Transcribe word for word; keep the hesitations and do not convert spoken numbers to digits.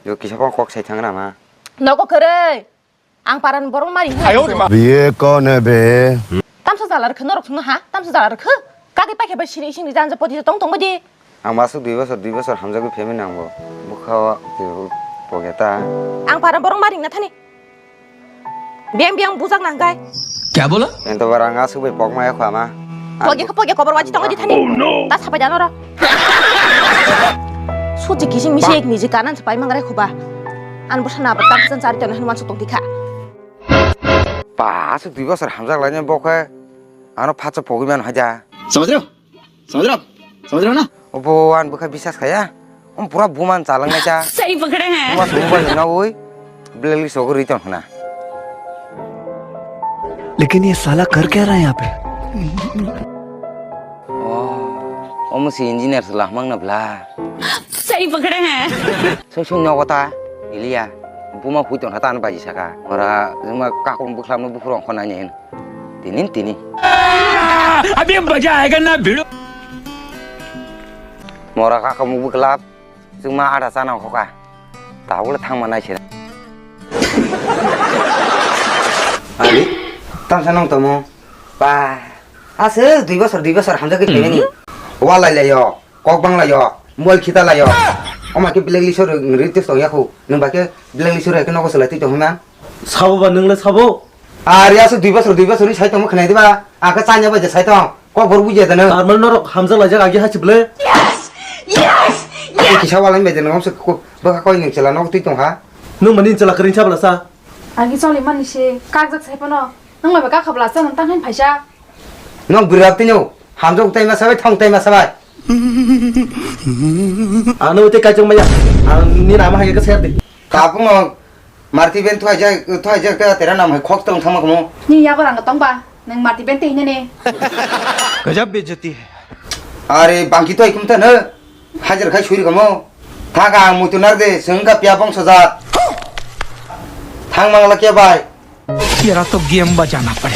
Jo kisa phano kok sai thang na ma. Nogo kwrwi. Ang paran borok mari. Ayo de ma. Biye kone be? Tamsa jala rwkha norok thungna ha? Tamsa jala rwkha? Kagwi paikha bai siri sini janja poti tong tong badi. Ang masuk dui bosor, dui bosor hamjagwi phaimani nangbo. Bukha o pogeta. Ang paran borok mari na thani. Biang biang bujak nang kai. Kya bola? Ento barang asuk bai pok maya khama. Pogi ko pogi kobor waji tongo di thani. Oh, no. Ta sapai dano ro. Suji kising misi ek niji kanan sapai mangrai khuba. An busa na ba tam san sari tano hnuman sutong dikha. Pa asuk dui bosor hamjak lainai bokhe. Ano phatsa pogi man haja. Samajro? Samajro? Samajro na? Obo an bwkha bisas khaya. Om pura buman chalang nai cha. Sari pakra hai. Buma sumung bai na oi. Blacklist ogo ri ton hna. लेकिन ये साला कर क्या रहा है यहाँ पे? Oh, omo si engineer se lahmang na bla. Sari pakra hai. Sung sung nyogo ta, Ilia. Buma hui ton hata an baji saka. Ora, jema kakung bwkhlam no buphuru ongkho nai ni. Tini, tini. अभी मजा आएगा ना भिड़ो। Mora kaka mukbu kelap, chuma ada sana khoka. Tahu le thang mana sih. Ali, tam sana tomo. Pa, ase dui bosor, dui bosor hamjak ke pemeni. Walai le yo. Kok bangla yo, mobile khita la yo. Oma ke blacklist o ri-, ri-, tong ya khu. Nung ba ke blacklist o ri ke nogo selai twi tong hima. Sabo ba nung le sabo? Ari asu dui bosor, dui bosor ni sai tong khnai diba. Aka chanya ba je sai tong. Kok bor bujia da nung. Normal norok hamjak laijak agi hachi ble. Yes! Yes! Yes! Kisa wala ni bai je nung se ku baka koi nung chela nogo twi tong ha. Nung mani chela kring chabla sa. Agi choli mani se kak jak sai pano. Nung bai ba kak khabla sa nung tang hain phaisa. Nok bwrwi rok tini hamjak tai ma sabai thong tai ma sabai. Ano tei kaichang maya. Ang ni nama hai ka ser di. Kapung nok marti ben thai jai thai jai ta tera nam hai khok tong thang ma kamo. Ni ya ko rang tong ba nang marti ben te hinane. गजब बेइज्जती है। Are bangki toi kum ta na. Hajar khai suri kamo. Thaka ang muitu nar de sengka pia bong sajat. Thang mangla ke bai. तेरा तो गेम बजाना पड़े।